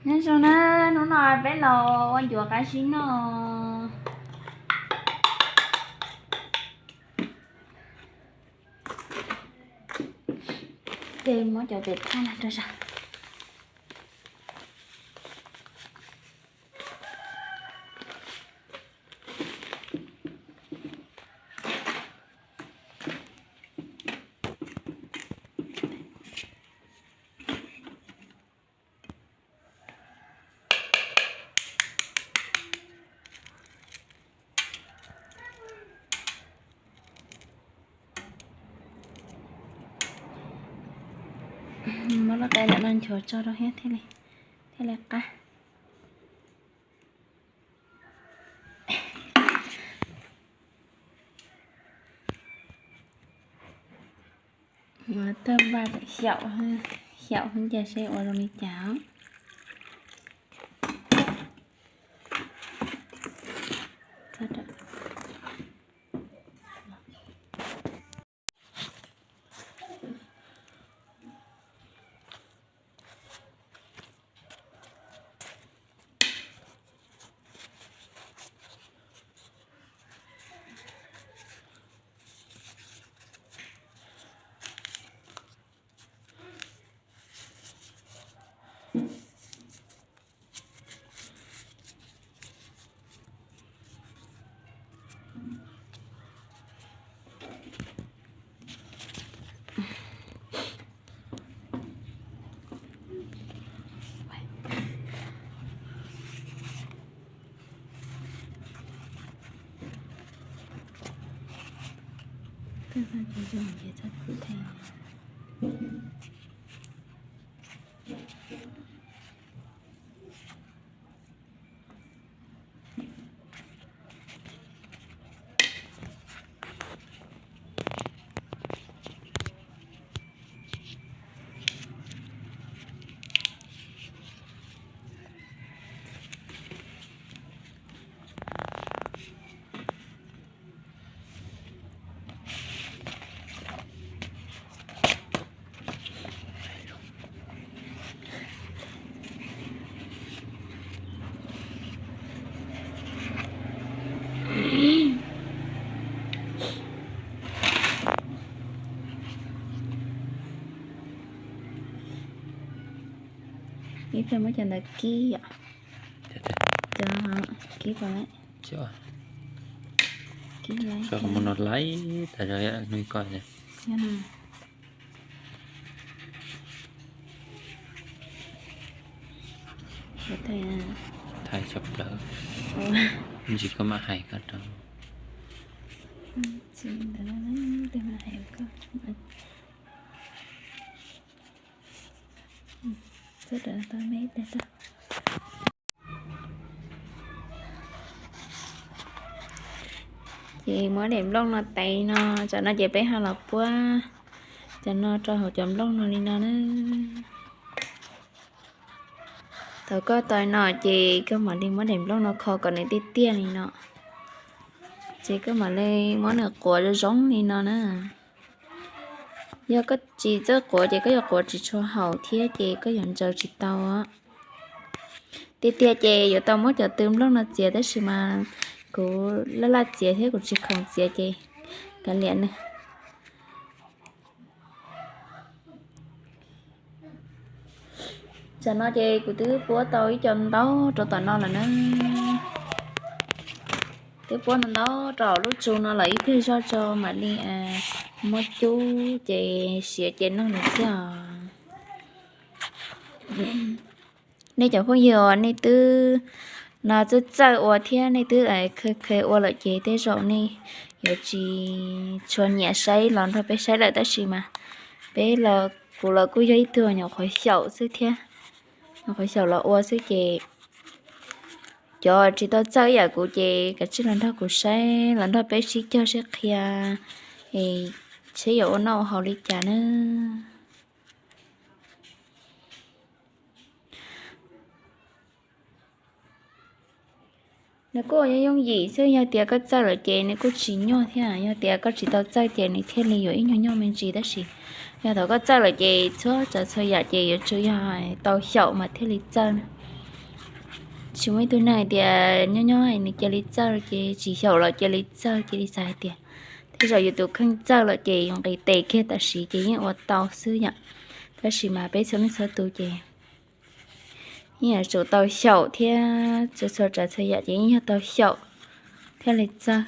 Nyob zoo na, hnub no peb los ua ncuav qab zib noj. Ces muab cov tes thaj no rau zog. Muab lub qe ntawm no nchuav tso rau thiab thiaj li qab. Tawg npaj xyaum, xyaum cia seb ua zoo li cas. Ib pliag muab cov ntawd kib yom. Cov kib, kib laiv, mus no laiv tas zog nug koj. Thaij tshaj plaws. Ntsis koj mam hais koj rau. Ces muab daim nplooj no tes no, tsam no ces peb ho los puab cov no rau hauv cov nplooj no li no na. Thaum koj tau no ces koj mam li muab daim nplooj no kho kom nws tiaj tiaj li no, ces koj mam li muab nws quav zoo zoo li no na. Yog koj tsis txawj quav ces koj yuav quav tsis tshua haum thiab ces koj yuav ntsaws tsis tau. Tiag tiag ces yuav tau muab cov tw nplooj no txiav tab sis mas kuv laj laj txiav thiab kuv tsis khoom txiav ces kav liam nws. Tsam no ces kuv twb puab tau ib co ntau rau tom no lawm na. Twb puab ntau ntau rau lub tsu no lawm, ib pliag zoj tso mam li muab cub ces siav ces noj lawm xwb os. Nej cov phooj ywg nej twb no txawj txawj ua thiab nej twb kheev kheev ua lawm ces tej zaum nej yuav tsis tshua nyiam saib los nrog peb saib lawm tab sis mas peb los, kuv los kuj yog ib tug nyuam qhuav xyaum xwb thiab, nyuam qhuav xyaum los ua xwb ces cov tsis tau txawj ib yam kuv ces kav tsij los nrog kuv saib, los nrog peb sib cog sib qhia es seb yuav ua noj ua haus li cas na. Nws kuj yooj yooj yim xwb, yog tias koj txawj lawm ces nws kuj tsis nyuaj thiab, yog tias koj tsis tau txawj ces nws thiaj li yuav ib nyuag nyuaj me ntsis tab sis yog thaum koj txawj lawm ces txhua tsav txhua yam ces yuav tsum yog tau xyaum mas thiaj li txawj na. Tsis muaj ib tug neeg hais tias nyob nyob nws cia li txawj ces tsis xyaum los cia li txawj, cia li xav hais tias tej zaum yus tus kheej txawj lawm ces yus nqis tes kiag tam sim ces yeej ua tau xwb yom. Tab sis mas peb txhua leej txhua tus ces yeej yuav tsum tau xyaum thiab, txhua txhua tsav txhua yam ces yeej yog tau xyaum thiaj li txawj.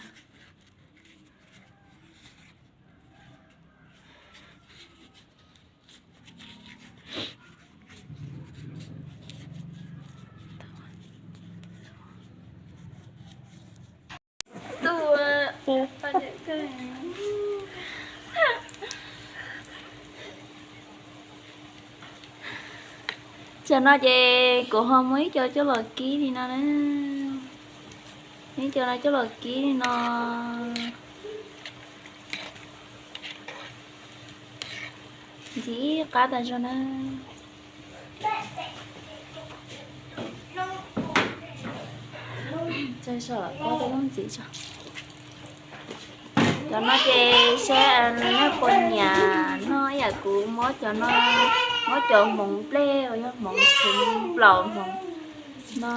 Tsam no ces kuv ho muab ib co coj los kib li no na. Ib co no coj los kib li no. Ntxim qab tas zog na. Cov no ces saib nej puas nyiam noj ib yam kuv muab cov no, muab cov hmoov nplej uas yog hmoov txhuv nplaum, hmoov no,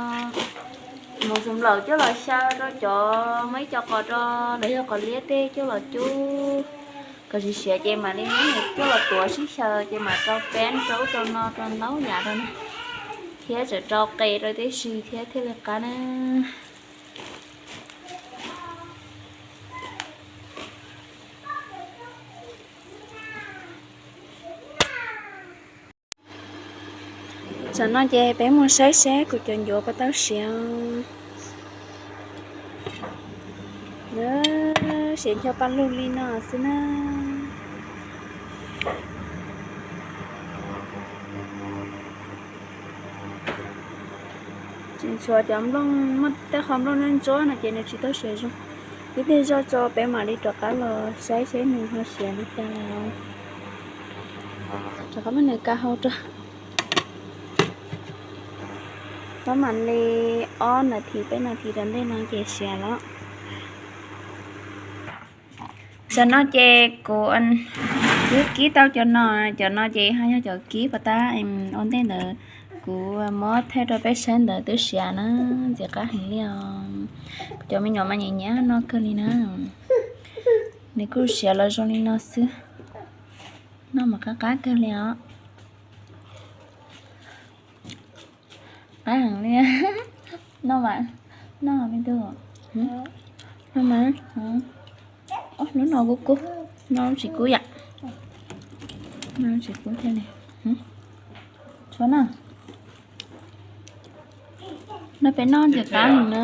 hmoov txhuv nplaum coj los xyaw rau cov, muab ib co qos rau los yog qos liab tej coj los cub kom siav siav ces mam li muab coj los tuav sib xyaw ces mam rau peb rau ub rau no rau ntau yam rau na, thiab tseem rau qe rau tib si thiab thiaj li qab na. Tsam no ces peb mus saib seb kuv cov ncuav puas tau siav. Siav ncho pa lug li no xwb na. Tseem tshuav cov nplooj, muaj tej qho nplooj ntsuab ntsuab no ces nws tsis tau siav zoo. Ib pliag zoj tso peb mam li rov qab los saib seb nws ho siav li cas lawm. Rov qab muab nws ka hau rau. Pab mam li ob nas this peb nas this rau ntej no ces siav lawm. Cov no ces kuv twb kib tau cov no, cov no ces ho yog cov kib pas tab ua ntej ntawd kuv muab thaij rau peb saib ntawd twb siav na, ntxim qab heev li os. Kuv cov me nyuam mas nyiam nyiam noj kawg li na. Nws kuj siav los zoo li no xwb, noj mas qab qab kawg li os. Qab heev li. Noj mas, noj me tub, noj mas. Lub no kub kub, noj lub tsis kub yom. Noj lub tsis kub thiaj li, tshuav na. Noj peb noj ntxim qab heev na.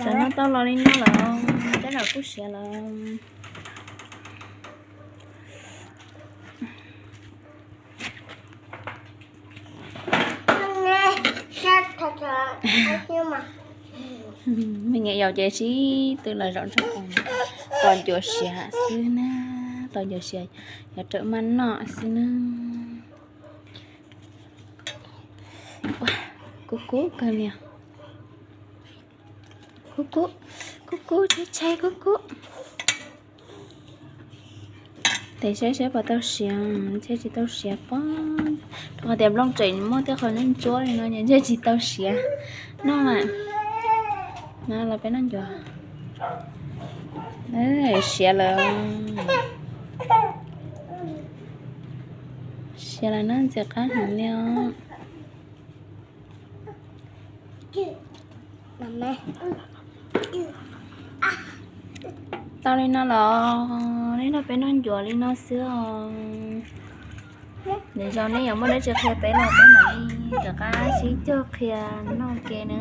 Tam no tau los li no lawm, tej zaum kuj siav lawm. Me nyuam yaus ces sib tw los zaum nrog kuv tos ncuav siav xwb na, tos ncuav siav yuav rawm maj noj xwb na. Kub kub kawg li. Kub kub, kub kub, tshaib tshaib kub kub. Tes saib saib puas tau siav, ntshe tsis tau siav pob. Rau qhov tias nplooj tseem muaj tej qho ntsuab ntsuab li no ntshe tsis tau siav. Noj mas, no los peb noj ncuav. Siav lawm, siav lawm na, ntxim qab heev li os. Tau li no los, nej nrog peb noj ncuav li no xwb os. Nws zoo, nej yuav muaj dab tsi qhia peb los peb mam li rov qab sib cog qhia noj ke na.